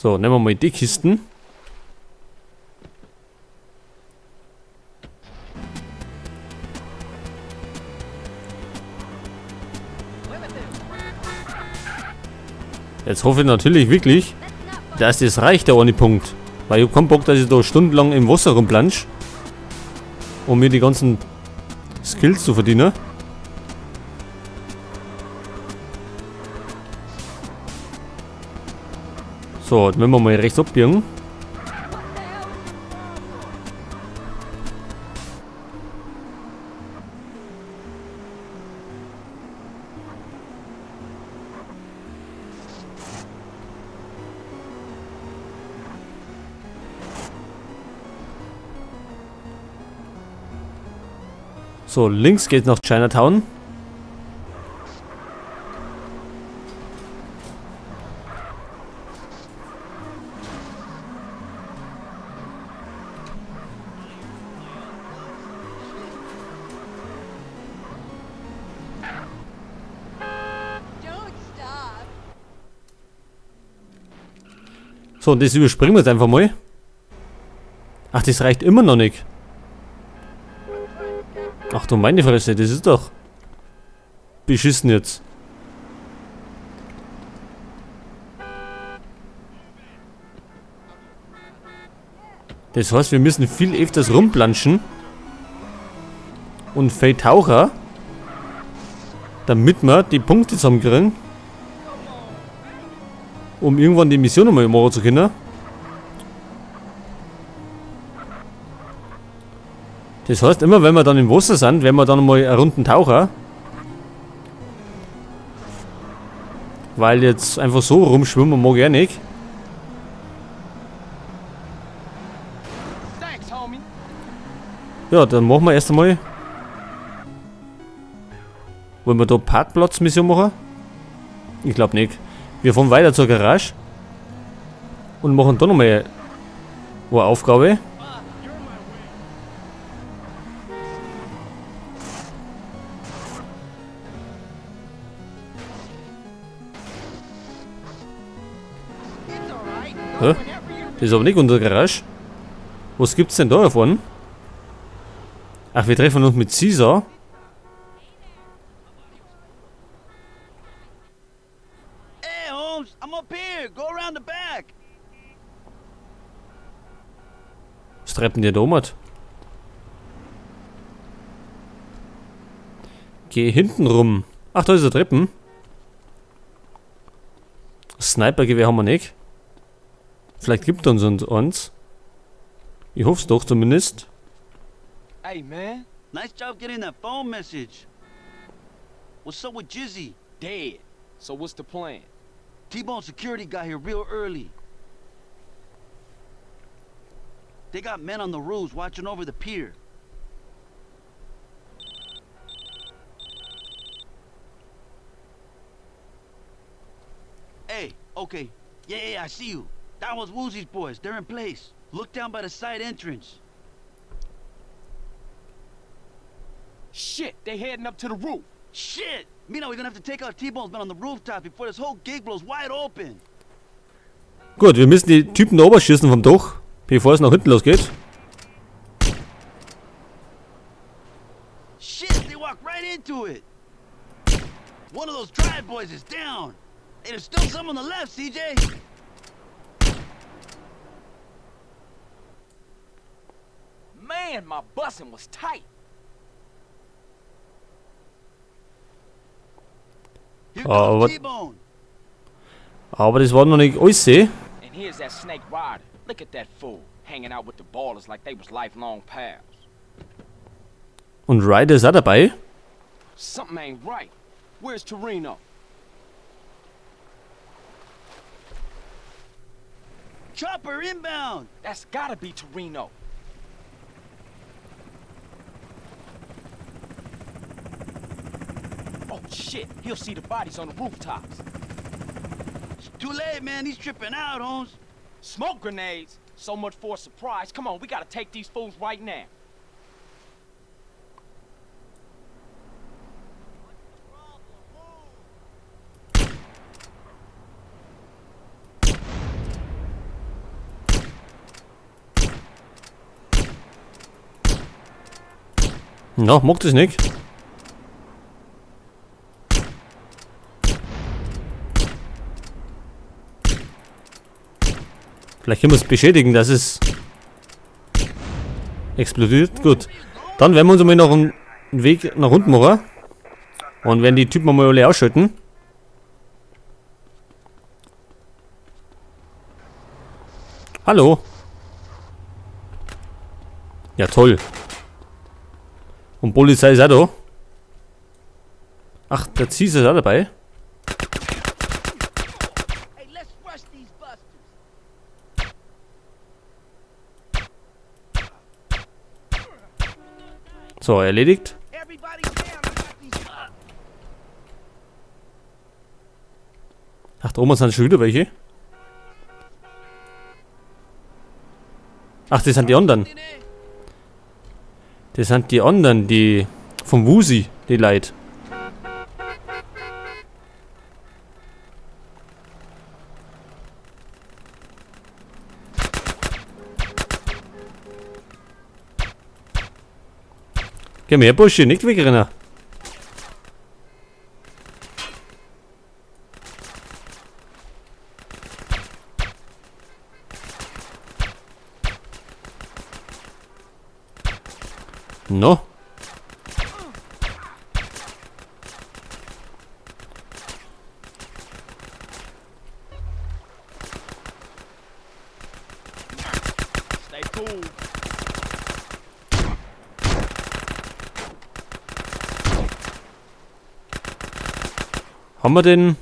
So, nehmen wir mal die Kisten. Jetzt hoffe ich natürlich wirklich, dass das reicht, der eine Punkt. Weil ich hab keinen Bock, dass ich da stundenlang im Wasser rumplansch, um mir die ganzen Skills zu verdienen. So, jetzt müssen wir mal rechts abbiegen. So, links geht nach Chinatown. So, und das überspringen wir jetzt einfach mal. Ach, das reicht immer noch nicht. Ach du meine Fresse, das ist doch beschissen jetzt. Das heißt, wir müssen viel öfters rumplanschen und viel Taucher, damit wir die Punkte zusammenkriegen, um irgendwann die Mission nochmal machen zu können. Das heißt, immer wenn wir dann im Wasser sind, werden wir dann mal einen runden Taucher. Weil jetzt einfach so rumschwimmen mag ich auch nicht. Ja, dann machen wir erst einmal. Wollen wir da Parkplatzmission machen? Ich glaub nicht. Wir fahren weiter zur Garage. Und machen da nochmal eine Aufgabe. Hä? Das ist aber nicht unsere Garage. Was gibt's denn da davon? Ach, wir treffen uns mit Cesar. Hey, Holmes, I'm up here. Go around the back. Was treibt denn der da um? Geh hinten rum. Ach, da ist der Treppen. Snipergewehr haben wir nicht. Vielleicht gibt er uns eins. Ich hoff's doch zumindest. Hey, man. Nice job getting that phone message. What's up with Jizzy? Dead. So what's the plan? T-Bone security got here real early. They got men on the roofs watching over the pier. Hey, okay. Yeah, yeah, I see you. That was Woozy's boys. They're in place. Look down by the side entrance. Shit, they heading up to the roof. Shit! Mino, we're gonna have to take out T-Bone's men on the rooftop before this whole gig blows wide open. Gut, wir müssen die Typen da oben schießen vom Dach, bevor es nach hinten losgeht. Shit, they walked right into it. One of those drive boys is down. Hey, there's still some on the left, CJ. Man, my bussin' was tight. Here Oh, comes what- T-Bone. Aber das war noch nicht alles. And here's that snake rider. Look at that fool, hanging out with the ballers like they was lifelong pals. Und Ryder ist auch dabei. Something ain't right. Where's Torino? Chopper inbound. That's gotta be Torino. Oh shit, he'll see the bodies on the rooftops. It's too late, man. He's tripping out, Holmes. Smoke grenades? So much for a surprise. Come on, we gotta take these fools right now. Na, mag das nicht. Vielleicht können wir es beschädigen, dass es explodiert. Gut. Dann werden wir uns mal noch einen Weg nach unten machen. Und werden die Typen mal alle ausschalten. Hallo. Ja, toll. Und Polizei ist auch da. Ach, der Caesar ist auch dabei. Hey, let's rush these busters. So, erledigt. Everybody down. I got these. Ach, da oben sind schon wieder welche. Ach, das sind die anderen. Das sind die anderen, die vom Woozie, die Leute. Geh mal her, Bursche, nicht wegrennen. No. Stay cool. Haben wir denn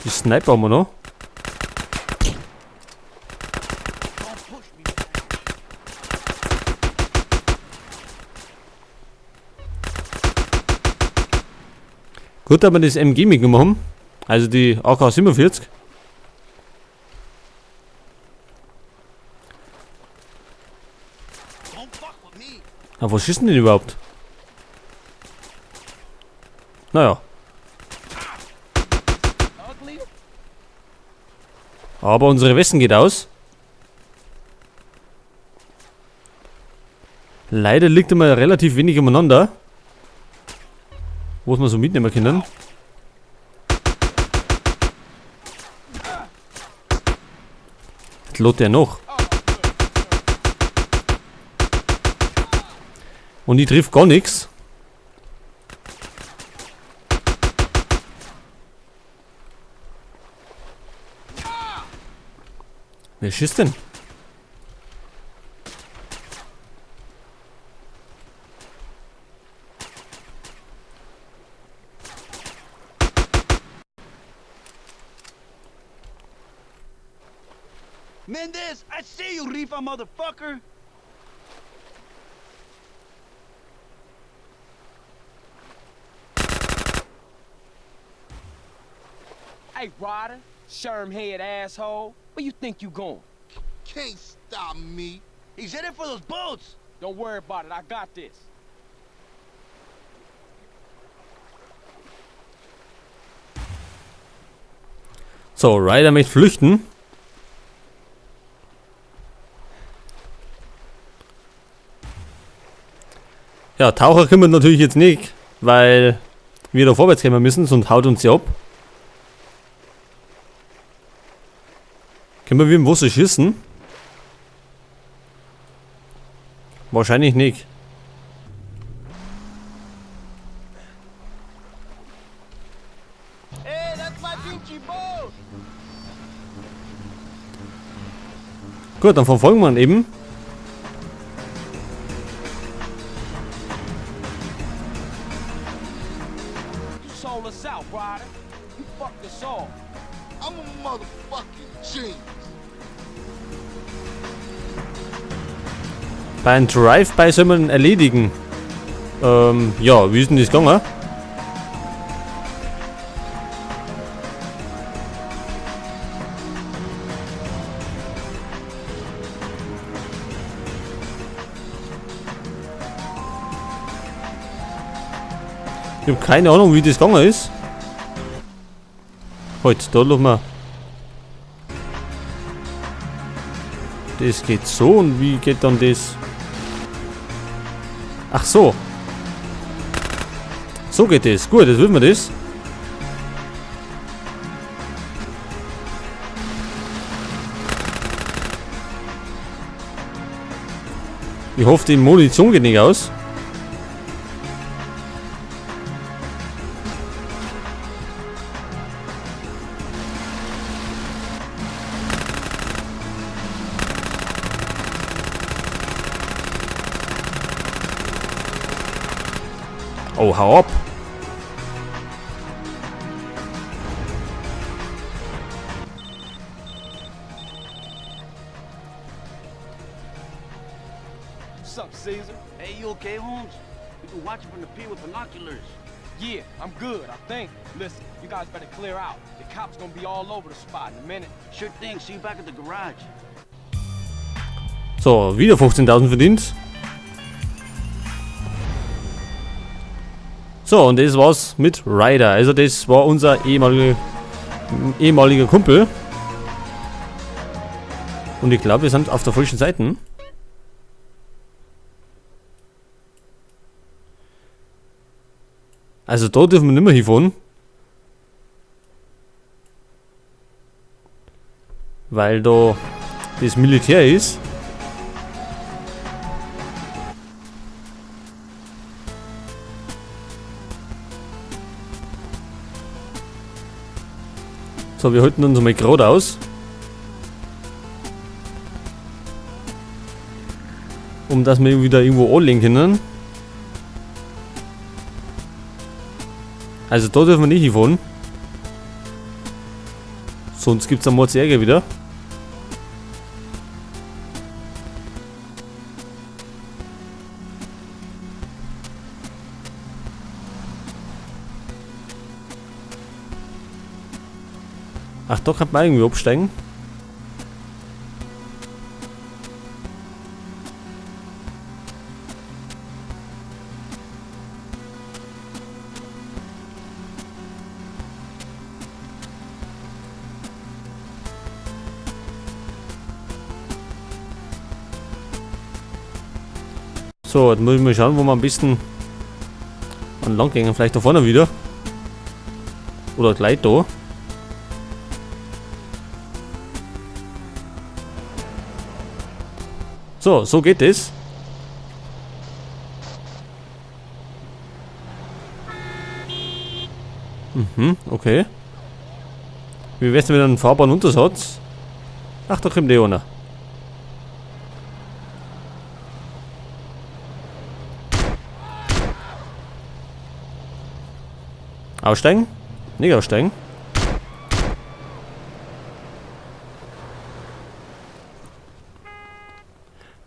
die Sniper haben wir noch? Don't push me, man. Gut, dass wir das MG mitgenommen haben. Also die AK-47. Don't fuck with me. Aber was schießen denn überhaupt? Naja. Ugly. Aber unsere Westen geht aus. Leider liegt immer relativ wenig umeinander. Wo es wir so mitnehmen können. Jetzt lädt der noch. Und die trifft gar nichts. Wer schießt denn? Mendez, I see you, Rifa motherfucker. Hey, Ryder, sherm head asshole. Where you think you going? Can't stop me. He's headed for those boats. Don't worry about it. I got this. So, Ryder möchte flüchten. Ja, Taucher können wir natürlich jetzt nicht, weil wir da vorwärts kommen müssen, sonst haut uns ja ab. Können wir wie im Wasser schießen? Wahrscheinlich nicht. Hey, that's my pinche boat. Gut, dann verfolgen wir ihn eben. You sold us out, Ryder. You fucked us all. I'm a motherfucking genius. Bei einem Drive-By soll man erledigen. Ja, wie ist denn das gegangen? Ich hab keine Ahnung, wie das gegangen ist. Halt, da lassen wir. Das geht so und wie geht dann das? Ach so. So geht das. Gut, jetzt wissen wir das. Ich hoffe, die Munition geht nicht aus. Oh, hau ab. What's up, Caesar? Hey, you okay, Holmes? We've been watching from the pier with binoculars. Yeah, I'm good, I think. Listen, you guys better clear out. The cops gonna be all over the spot in a minute. Sure thing. See you back at the garage. So, wieder 15.000 verdient. So, und das war's mit Ryder. Also das war unser ehemaliger Kumpel. Und ich glaube, wir sind auf der falschen Seite. Also da dürfen wir nicht mehr hinfahren. Weil da das Militär ist. So, wir halten uns mal geradeaus. Um dass wir wieder irgendwo anlegen können. Also da dürfen wir nicht hinfahren. Sonst gibt's am Mords Ärger wieder. Ach, da kann man irgendwie absteigen. So, jetzt muss ich mal schauen, wo wir am besten an Land gehen. Vielleicht da vorne wieder. Oder gleich da. So, so geht es. Mhm, okay. Wie wär's denn mit einem Fahrbahnuntersatz? Ach, da kommt Leona. Aussteigen? Nicht aussteigen.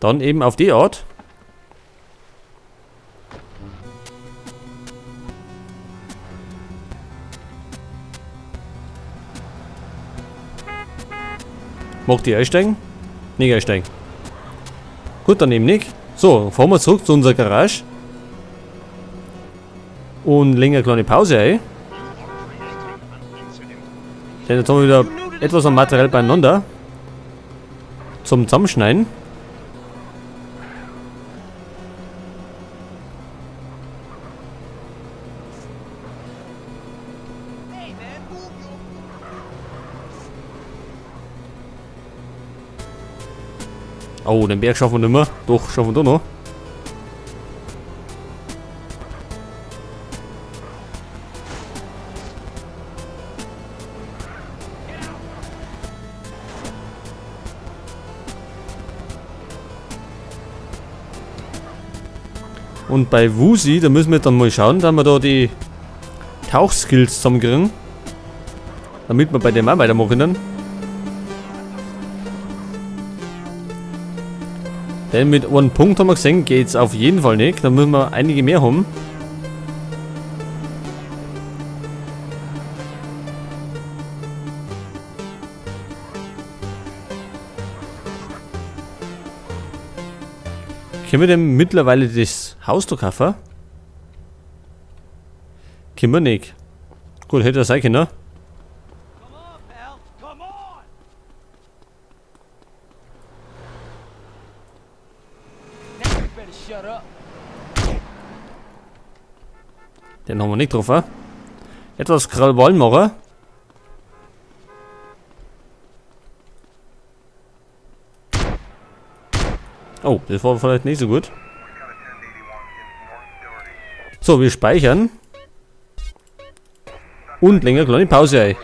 Dann eben auf die Art. Mag die einsteigen? Nicht einsteigen. Gut, dann eben nicht. So, fahren wir zurück zu unserer Garage. Und legen eine kleine Pause ein. Denn jetzt haben wir wieder etwas an Material beieinander. Zum Zusammenschneiden. Oh, den Berg schaffen wir nicht mehr. Doch, schaffen wir da noch. Und bei Woozie, da müssen wir dann mal schauen, dass wir da die Tauchskills zusammenkriegen. Damit wir bei dem auch weitermachen können. Denn mit einem Punkt haben wir gesehen, geht's auf jeden Fall nicht. Da müssen wir einige mehr haben. Können wir denn mittlerweile das Haus da kaufen? Können wir nicht. Gut, hätte das sein können, ne? Den haben wir nicht getroffen. Etwas Krawall machen. Oh, das war vielleicht nicht so gut. So, wir speichern. Und länger kleine Pause ein.